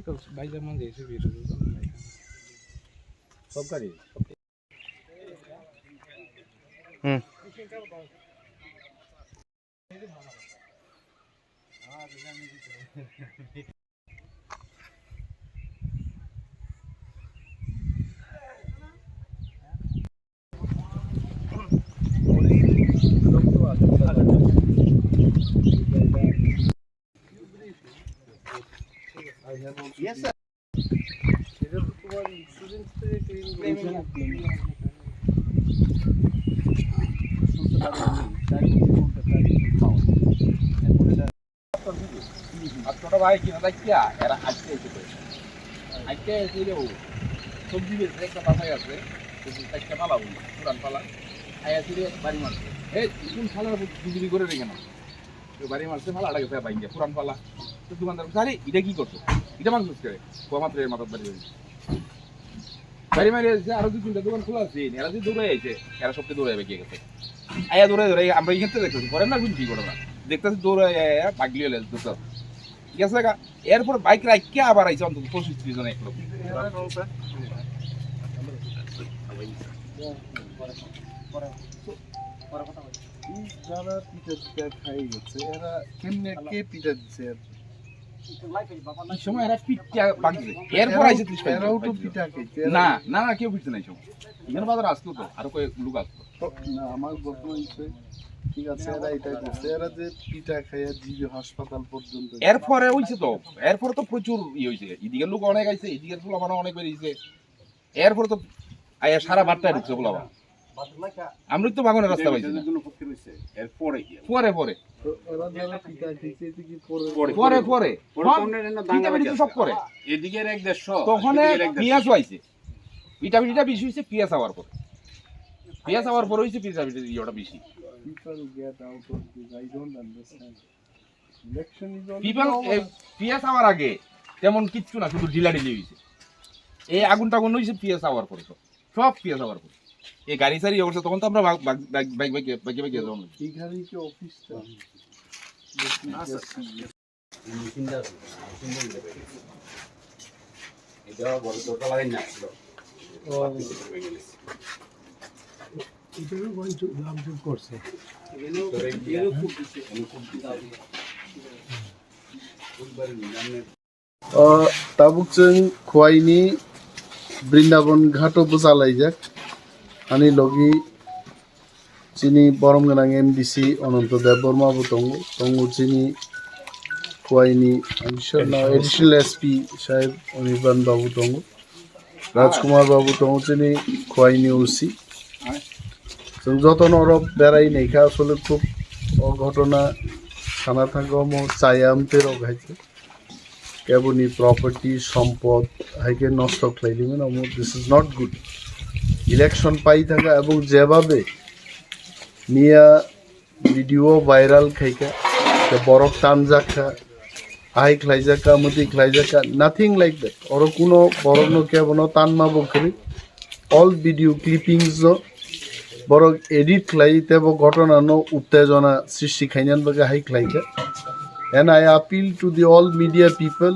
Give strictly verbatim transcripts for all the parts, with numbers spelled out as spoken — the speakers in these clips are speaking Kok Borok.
भाई जब मन जैसे भी तो सब गाड़ी। Hmm. Yes, sir. এটা তো তোমার ইন্স্যুরেন্স থেকে ক্লেম আর ছোট ভাই কিনা দেখিয়া এরা আজকে এসে করেছে। আজকে এসে রে ও সবজি বেচে একটা বাসায় আছে, সবজি চারটা পালা বলি, পুরান পালা। আয়া ফিরে বাড়ি মারছে। "এই, কোন শালার উপর বিক্রি করে রেখে না?" তো বাড়ি মারছে, পালা আটা গেছে বাইঙ্গা, পুরান পালা। তো দোকানদার বলছে, "আরে, এটা কি করছো? এটা মাংস করে?" কোয়া মাত্র এর মাথার বাড়ি হয়েছে। বাড়ি মারি আছে, আরো দুই তিনটা দোকান খোলা আছে, এরা যে দৌড়ে আইছে, এরা সবকে দৌড়ে বেঁকে গেছে। আয়া দৌড়ে দৌড়ে আমরা এখান থেকে দেখতেছি, করে না, বুঝি কি করে না। দেখতেছি দৌড়ে আয়া, আয়া, বাগলি হলে দুটো। ঠিক আছে, গা? এরপর বাইক রাখিয়া আবার আইছে অন্তত পঁচিশ ত্রিশ জন এক লোক। এই যারা পিঠা টিঠা খাই গেছে, এরা কেমনে, কে পিঠা দিছে আর কি? এই সময় এরা পিঠা বাগছে। এরপর এরাও, আইছে ত্রিশ পঁয়ত্রিশ এরাও তো জন। পিঠা খাইছে, এরা না, না, না, কেউ পিঠা নাই সময়। এখানে বাজার আসলো তো, আরো কয়েক লোক আসলো। তো, না, আমার ঘটনা হইছে, ঠিক আছে, এরা এটাই করছে, এরা যে পিঠা খাইয়া জিবি হাসপাতাল পর্যন্ত এরপরে হইছে তো, এরপরে তো প্রচুর ইয়ে হইছে, এদিকে লোক অনেক আইছে, এদিকে পোলাপান অনেক বেরিয়েছে, এরপরে তো আইয়া সারা বারটায় ঢুকছে পোলাপান। আমরা তো বাগানের রাস্তা পাইছি না। এরপরে কি? পরে, পরে। তো এরা যারা পিঠা খাইছে, এটা কি পরে? পরে, পরে, পরে। পরে তো সব অন্যান্য দাঙ্গা পিঠা পিঠি তো লেগে সব আছে। পরে। এদিকের এক দেড়শো, তখন এদিকের এক দেড়শো। পিঁয়াজও আইছে। পিঠা পিঠিটা বেশি হইছে পিঁয়াজ হওয়ার পরে। পিঁয়াজ হওয়ার পরে হইছে পিঠা পিঠি ইয়েটা বেশি। People get out of this. I don't understand. Election is already people, over. এই পিঁয়াজ হওয়ার আগে তেমন কিচ্ছু না, শুধু ঢিলাঢিলি হইছে। এই আগুন টাগুন হইছে পিঁয়াজ হওয়ার পরে সব। সব পিঁয়াজ হওয়ার পরে। এই গাড়ি সারি অবস্থা তখন তো আমরা বাগ-, বাগ-, বাগ-, বাইক, বাইকে, বাইকে, বাইকে যাওয়া হলো। এখানে কি অফিসটা? না, স্যার। মেশিনটা আছে, মেশিনটা নিতে পারি। এটা বড় দরকার লাগে না, ছিল। ও। এটারও ওই জু-, লাভ জুম করছে। এখানেও, এখানেও খুব বেশি। এখানে খুব বেশি। খুব বাড়ি নেই, সামনে। O tabuk chwng Khwaini Brindaban ghato bwchalaijak. Ani logi chini borom gwnang M D C Ananto Debbarma bo tongo, tongo chini Khwaini, I'm sure now, Additional S P saheb Anirban babu tongo, Rajkumar babu tongo chini Khwaini O C. Chwng jotono oro berai naikha, asole khub o ghotona sana thangkha, omo chaya amtwi rok hai khe. Keboni property, sompot hai khe nosto khlai limano, omo, this is not good. Election pai thangkha, ebong jebabe miya video viral khaikha, khe borok tanjakha, ahai khlaijakha, muti khlaijakha, nothing like that. Oro kuno borokno kebono tanma bo kwrwi. All video clippings no borok edit khlai tei bo ghotona no uttejona srishti khainani bagwi hai khlaikha. And I appeal to the all media people,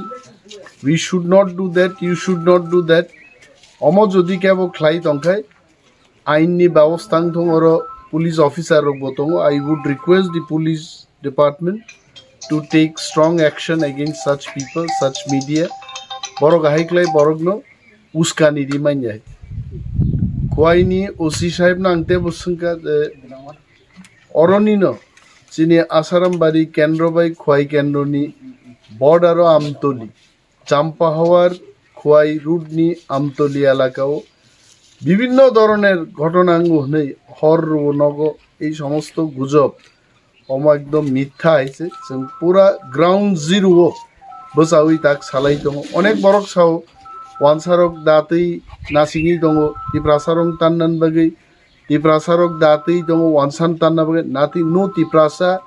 we should not do that, you should not do that. Omo jodi kebo khlai tongkhai, ain ni babostha wng thung, oro police officer rok bo tongo. I would request the police department to take strong action against such people, such media. Borok ahai khlai borokno uskani ri manya. Khwaini O C saheb no ang tebo swngkha je, oronino chini Asarambari kendro bai Khwai kendroni border o Amtoli, Champahawar Khwai road ni Amtoli elakao bibhinno dhoroner ghotona wngo hwnwi hor rwo nogo ei somosto gujob. Omo ekdom mitha hai se, chwng pura ground zero o bwchaui tak salai tongo. Onek borok sao, wansarok datwi nasingwi tongo, Tiprasarok tanna bagwi, Tiprasarok datwi tongo, wansan tanna bagwi, nati no Tiprasa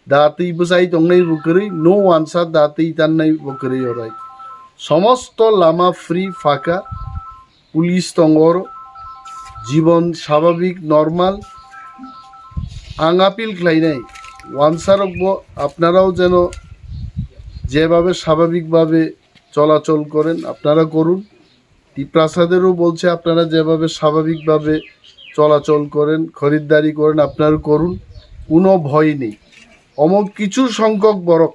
datwi bwchai tongnai bo kwrwi, no wansa datwi tannai bo kwrwi orai. Somosto lama free, phaka, police tongo oro, jibon sababik normal. Ang appeal khlainai, wansarokbo apnarao jeno jebhabe sababik bhabe চলাচল করেন, আপনারা করুন। টিপ্রাসাদেরও বলছে, আপনারা যেভাবে স্বাভাবিকভাবে চলাচল করেন, খরিদ্দারি করেন, আপনারা করুন, কোনো ভয় নেই। অমন কিছু সংখ্যক বরং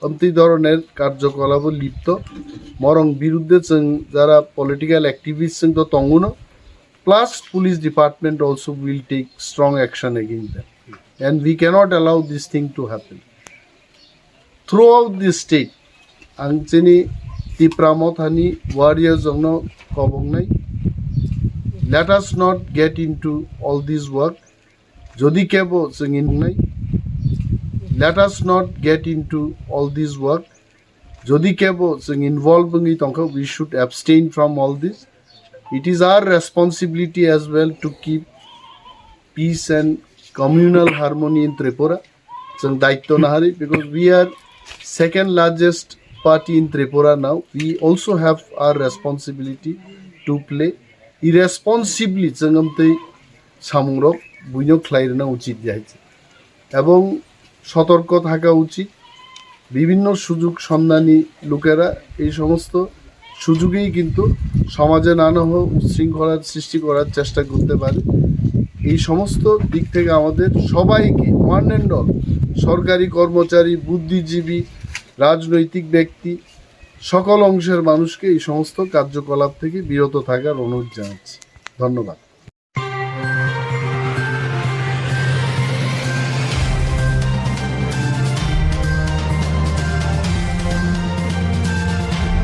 অমতি ধরনের কার্যকলাপও লিপ্ত, বরং বিরুদ্ধে চং যারা পলিটিক্যাল অ্যাক্টিভিস্ট চং তো তঙ্গুনো, plus police department also will take strong action against them. And we cannot allow this thing to happen. Throughout the state, ang chini Tipra Mothani warriors jongno kobongnai, let us not get into all this work. Jodi kebo chwng involve nai, let us not get into all this work. Jodi kebo chwng involve wngwi tongkha, we should abstain from all this. It is our responsibility as well to keep peace and communal harmony in Tripura. Chwng daityo nahari, because we are second largest party in Tripura now. We also have our responsibility to play. Irresponsibly chwng amtwi samungrok buino khlai rwna uchit ya hai. Ebong sotorko thaka uchit. Bibhinno sujog sonnyani lukera ei somosto সুযোগেই কিন্তু সমাজে নানা উচ্ছৃঙ্খলার সৃষ্টি করার চেষ্টা করতে পারে। এই সমস্ত দিক থেকে আমাদের সবাইকে, ওয়ান অ্যান্ড অল, সরকারি কর্মচারী, বুদ্ধিজীবী, রাজনৈতিক ব্যক্তি, সকল অংশের মানুষকে এই সমস্ত কার্যকলাপ থেকে বিরত থাকার অনুরোধ জানাচ্ছি। ধন্যবাদ।